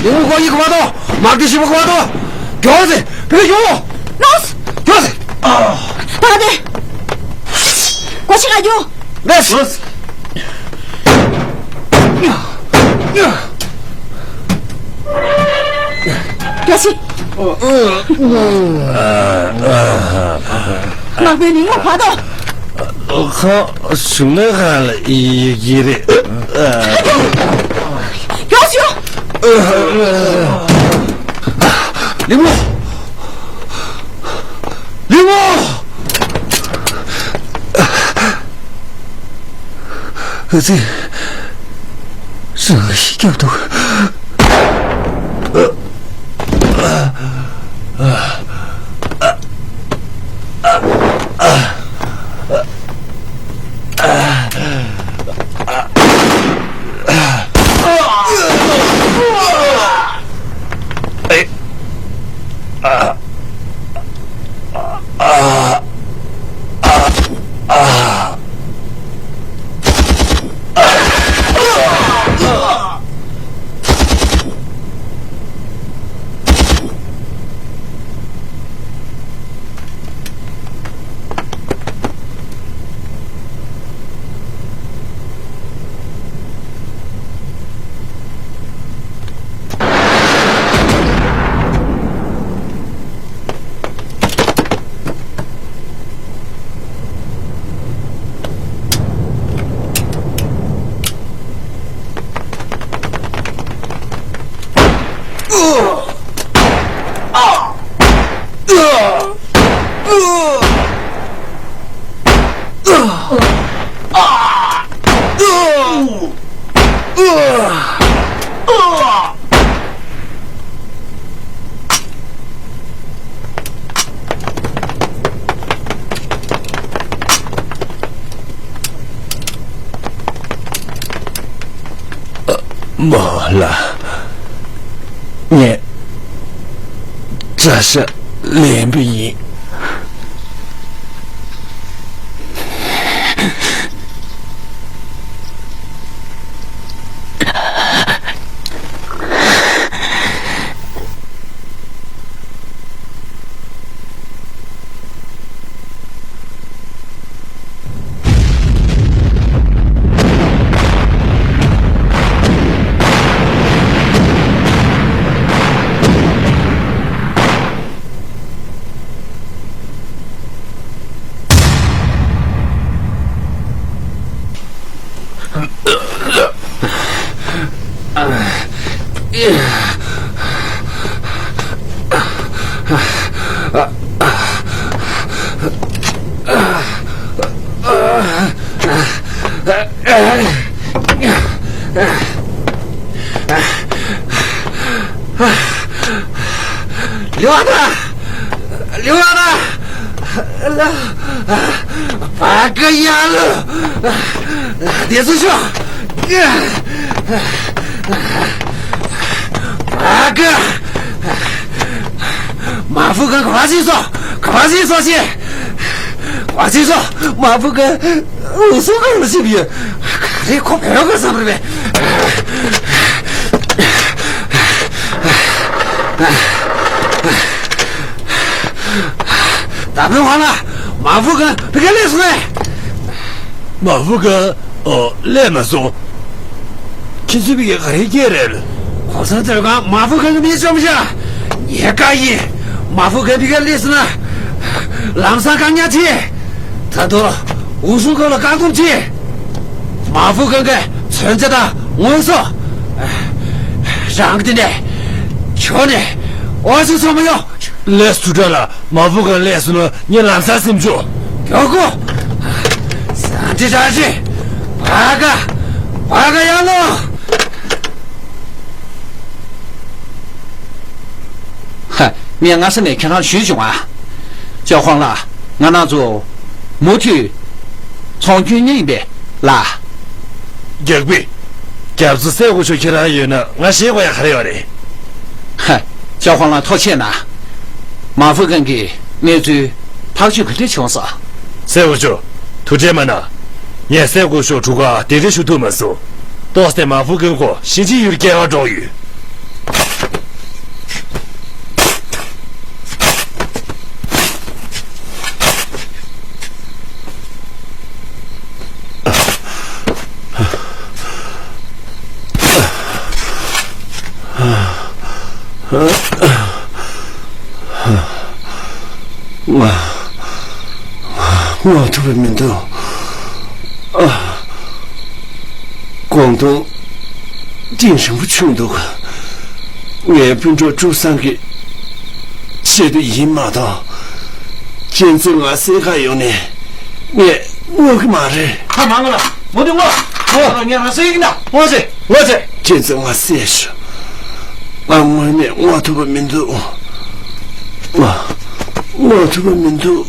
ལིང་མོ་ཁོ་ཡི་གོ་བ་དོ། མར་དེ་ཞིབ་པོ་གོ་བ་དོ། མགྱོགས་སེ་བུད་ཤོག་ནོས། མགྱོགས་སེ། ད་དེ། གོ་ཆི་ག་རྒྱུ། ནོས། ག་སི། ནག་པའི་ལིང་མོ་བ་དོ། ཁོ་བཞུགས་གནས་ཁང་ལ་ཡི་གི་རེད། ཡོང་སི་ཡོང་། ལིང་མོ། ལིང་མོ། ཨ་ཙི། རང་ལ་ཤི་རྒྱབ་འདུག་མོ་ལ། ངས་བཀྲ་ཤ་ལེན་པ་ཡིན། ལི་ཝ་ཏ། ལི་ཝ་ཏ། ལ། བ་ག་ཡ་ལ། ལ་དེ་སུ་ཤོ། བ་ག། མ་ཧྥུ་གན་ག་བ་སི་སོ། ག་བ་སི་སོ་ཤེ། ག་བ་སི་སོ། མ་ཧྥུ་གན། འུ་སུ་གང་ལ་སི་བི་ཡ། ག་རེ་ཁོ་བེ་རོ་ག་སམ་རེ་བེ། ད་བོད་ཧ་ལ། མ་ཧྥུ་གན་བི་ག་ལེ་སུ་ནེ། མ་ཧྥུ་གན། ཨོ། སླེབས་མ་སོང་། ཁྱེད་ཚོས་བི་ག་ག་རེ་སྐད་རེད། གོང་ས་མཆོག་གང་མ་ཧྥུ་གན་གི་མི་བཅོམ་བཞག་ཉེས་དགའ་ཡིན། མ་ཧྥུ་གན་བི་ག་སླེབས་སོང་ན། ལམ་སང་བཀག་ཉར་བྱེད། ད་དུང་། འུ་སུ་གང་ལ་བཀག་སྡོམ་བྱེད། མ་ཧྥུ་གན་གི་མཚོན་ཆ་དང་དངོས་ཟོག་རང་གི་དེ་ནས། ཁྱོད་ནས། འོ་སུ་ཚང་མ་ཡོང་། ལས་སུ་དྲ་ལ། མ་ཧྥུ་གན་སླེབས་སོང་ན་ངས་ལམ་སང་སེམས་ཆུང་། མགྱོགས་གོ། ས་འདི་དྲག་ཅིག་བ་ག་བ་ག་ཡང་ལོ། ཧ། ངས་སྔ་ས་ནས་ཁྱེད་རང་ཞུས་བྱུང་ཨ། ཅོ་ཁོང་ལགས། ང་རང་ཚོ་མུ་མཐུད་ཚོང་སྐྱོན་ཉེ་ཡིན་པས་ལགས། རྒྱག་པི། རྒྱབ་རྩ་སེ་གོ་ཤོ་ཁྱེད་རང་ཡོད་ན་ང་ཞེད་དགོས་ཡ་ག་རེ་ཡོད་རེད། ཧ། ཅོ་ཁོང་ལགས་ཐུགས་རྗེ་གནང་། མ་ཧྥུ་གན་གྱི་གནས་ཚུལ་ཐག་གཅོད་ག་འདྲ་བྱུང་སོང་། སེ་གོ་ཤོ། ཐུགས་ཁྲལ་མ་གནང་། ངས་སེ་གོ་ཤོ་གྲུ་ཁ་དེ་འདྲ་ཞུ་ཐུབ་མ་སོང་། ཏོག་ཙེ་མ་ཧྥུ་གན་ཁོ་ཤིན་ཅི་ཡུལ་སྐྱེལ་བར་འགྲོ་ཡོད། ང་ངོ་ཐུབ་པ་མི་འདུག་ཨ། གོང་ཐུང་གཏིང་རིང་པོ་བྱུང་འདུག་ངའི་སྤུན་གྲོགས་ཀྲུའུ་སང་གི་ཆེད་དུ་ཡིན་མ་གཏོགས། གཅན་གཟན་ང་བསད་ག་ཡོང་ནས་ངས་བསྔོ་གི་མ་རེད། ཁ་མང་གི་ལ་མོ་དུ་བསྔོ། བསྔོ་ལ་ངས་རང་བསད་ཀྱི་ན་བསྔོ་ཆེ་བསྔོ་ཆེ། གཅན་གཟན་ང་བསད་ཤོག་ང་དངོས་གནས་བསྔོ་ཐུབ་པ་མི་འདུག་ང་བསྔོ་ཐུབ་པ་མི་འདུག་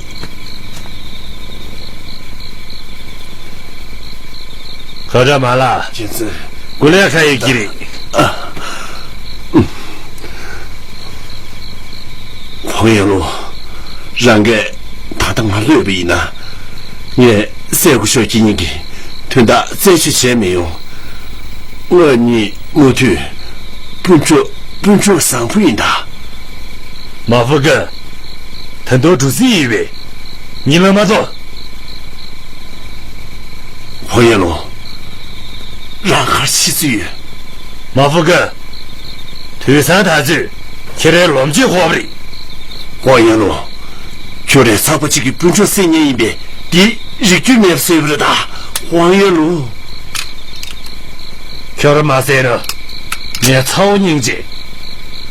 ཁ་བྲལ་མ་ལ། གཅན་གཟན། དགུ་ལས་ཁ་ཡོད་ཀྱི་རེད། ཨ། ཧོང་ཡང་ལུ། རང་གིས་ད་ལྟ་ང་གློད་པ་ཡིན་ན། ངས་སྲས་སྐུ་ཞབས་ཁྱེད་གཉིས་ཀྱི་དོན་དག་རྩད་གཅོད་བྱས་མི་ཡོང་། ང་གཉིས་མུ་མཐུད་སྤུན་གྲོགས་སྤུན་གྲོགས་བཟང་པོ་ཡིན་ད། མ་ཧྥུ་ཀུ། ད་དུང་འགྲོ་རྩིས་ཡོད་པས། ཉིན་ལ་མ་གཏོགས། ཧོ་ཡན་ལུང་། རང་གར་ཤི་རྩིས་ཡོད། མ་ཧྥུ་ཀུ། དུས་སང་ད་ཚོད་ཁྱེད་རའི་ལོམ་ཆས་ཁོག་པ་རེད། ཧོ་ཡན་ལུང་། ཁྱོད་རའི་ཚགས་པ་གཅིག་གི་སྤུན་གྲོགས་བསད་ཉེན་ཡིན་པས་འདི་རིགས་རྒྱུད་མེད་པ་བཟོས་པ་རེད་ད། ཧོ་ཡན་ལུང་། ཁྱོད་ར་མ་བསད་ན། ངའི་ཚ་བོ་སྙིང་རྗེ།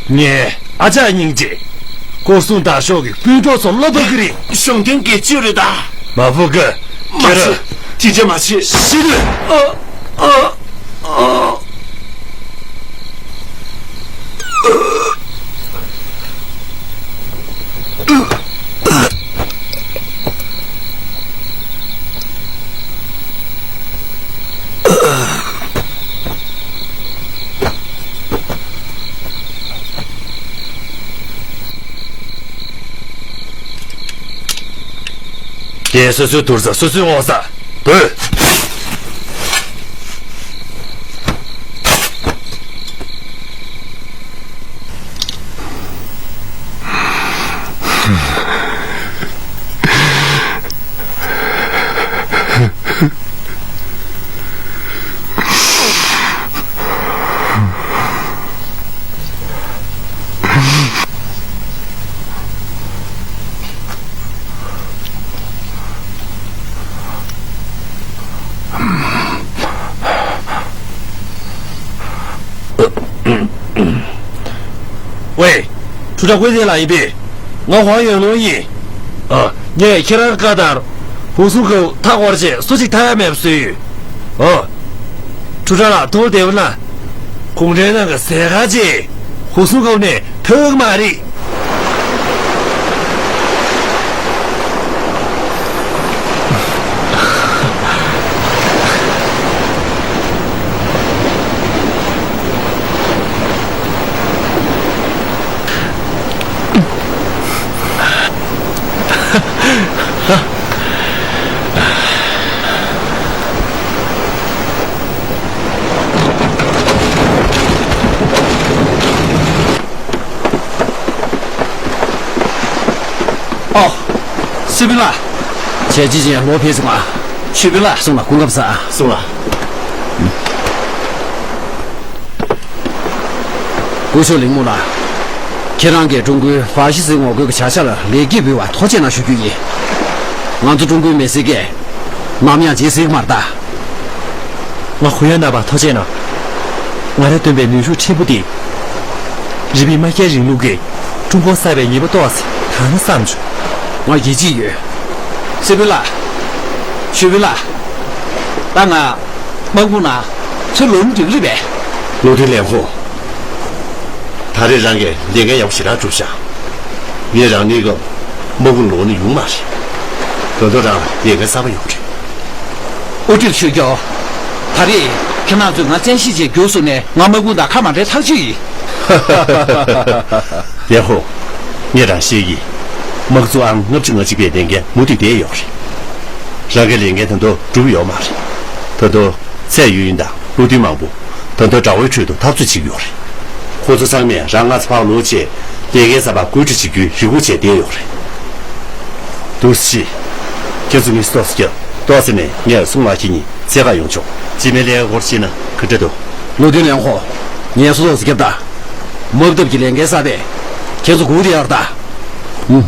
ངའི་ཨ་ཅག་སྙིང་རྗེ། སྐོར་སྲུང་དར་ཤོག་གི་སྤུན་གྲོགས་ཚོ་སློབ་པ་གི་རེད། གཞུང་དོན་གྱི་བཅུད་རེད་ད། མ་ཧྥུ་ཀུ། མ་ཁྱེད་ར། བྱེད། ཅི་བྱེད་མ་བྱེད། ཤི་དུས། ཨ། ཨ། ཨ། ངས་སོ་སོའི་དུར་ས་སོ་སོའི་ངོ་ས་བོས། ཝེ། ཁྲུ་ཁྲ་ཝེ་ཏེ་ལགས་ཡིན་པས། ང་ཧོང་ཡོན་ལུང་ཡིན། ཨ། ངས་ཁྱེད་རང་བཀའ་ལྟར། ཧུ་སུང་ཁའུ་མཐའ་སྐོར་བྱས་སུ་གཅིག་མཐའ་ཡས་མེད་པ་བཟོས་ཡོད། ཨོ། ཁྲུ་ཁྲ་ལགས་ཐུགས་བདེ་པོ་གནང་། གུང་ཁྲན་ཏང་གི་ཟས་ཁང་ཅིག་ཧུ་སུང་ཁའུ་ནས་ཐོན་གི་མ་རེད། ཨོ། སི་པིན་ལགས། བྱས་རྗེས་ཅན་ལོ་ཕེབས་སོང་ང་། ཆོས་དཔོན་ལགས། སོང་ལ་སྐུ་ཁམས་བཟང་། སོང་ལ། སྐུ་ཞབས་ལིང་མུ་ལགས། ཁྱེད་རང་གིས་ཀྲུང་གོའི་ཧྥ་ཤི་སི་ངོ་རྒོལ་གྱི་བྱ་གཞག་ལ་ལེགས་སྐྱེས་འབུལ་བར་ཐུགས་རྗེ་གནང་ཞུ་རྒྱུ་ཡིན། ང་ཚོ་ཀྲུང་གོའི་མི་སེར་གྱིས་ནམ་ཡང་བརྗེད་སྲིད་ཀྱི་མ་རེད་ད། ང་ཧུ་ཡན་ན་པ་ཐོ་ཆེ་ན། ང་རེ་སྟོན་པའི་ནུས་ཤུགས་ཆེན་པོ་དེ། རིས་མེད་དམག་རྒྱལ་རིང་ལུགས་ཀྱིས་ཀྲུང་གོ་གསར་པའི་ཉེས་པ་རྟོགས་ཚེ་ད་ནི་བསམ་བྱུང་། ང་ཡིད་ཆེས་ཡོད། སི་པིན་ལགས། ཞུས་པིན་ལགས། ད་ང་། དམག་དཔུང་ནང་ཚུར་ལོག་ན་འགྲིག་གི་རེད་པས། བློ་མཐུན་ལེན་ཧོ། ད་རེས་རང་གིས་ལས་འགན་ཡག་པོ་ཞེ་དྲག་བསྒྲུབས་ཤག་ངས་རང་ནུས་སྐབས་དམག་དཔུང་ལོག་ན་ཡོང་མ་རེད། ད་དུང་རང་ལ་ལས་འགན་གསར་པ་ཡོང་གི་རེད། ཨོ་ཀྲིག་ཆོས་སྐྱོང་། ད་རེས་ཁྱེད་རང་ཚོས་ང་བཙན་ཤེད་ཅིག་བརྒྱུགས་སོང་ནས་ང་དམག་དཔུང་དང་ཁ་མ་བྲལ་ཐག་ཆོད་ཡིན། ལེན་ཧོ། ངས་རང་བཤད་ཀྱི། དམག་འཛུགས་ཨང་ལྔ་བཅུ་ང་གཅིག་པའི་ལས་འགན་མུ་མཐུད་བསྡད་ཡོད་རེད། རང་གི་ལས་འགན་ད་དུང་འགྲུབ་ཡོད་མ་རེད། ད་དུང་ཚད་ཡོད་ཡིན་དང་བློ་མཐུན་མང་པོ་ད་དུང་དགྲ་བོའི་ཁྲོད་དུ་འཐབ་རྩོད་བྱེད་ཀྱི་ཡོད་རེད། ཁོ་ཚོ་ཚང་མས་རང་སྔ་ས་ཕར་ལོག་བྱས་ལས་འགན་གསར་པ་བཀོད་སྒྲིག་བྱེད་རྒྱུའི་རེ་སྒུག་བྱས་བསྡད་ཡོད་རེད། ཏུའུ་སི་ཅི། ཁྱེད་ཚོ་ངས་ཏོག་ཙམ་རྒྱབ། ཏོག་ཙམ་ནས་ངས་སུང་ལགས་ཁྱེད་གཉིས་འཚོལ་ག་ཡོང་ཆོག་སྤྱི་མི་ལས་སྐོར་བྱས་ན་ག་འདྲ་འདུག་བློ་མཐུན་ལེན་ཧོ། ངས་སོ་སོ་སོ་རྒྱབ་ད། དམག་འཐབ་ཀྱི་ལས་འགན་གསར་པས་ཁྱེད་ཚོ་སྒུག་བསྡད་ཡོད་རེད་ད། ཨུ།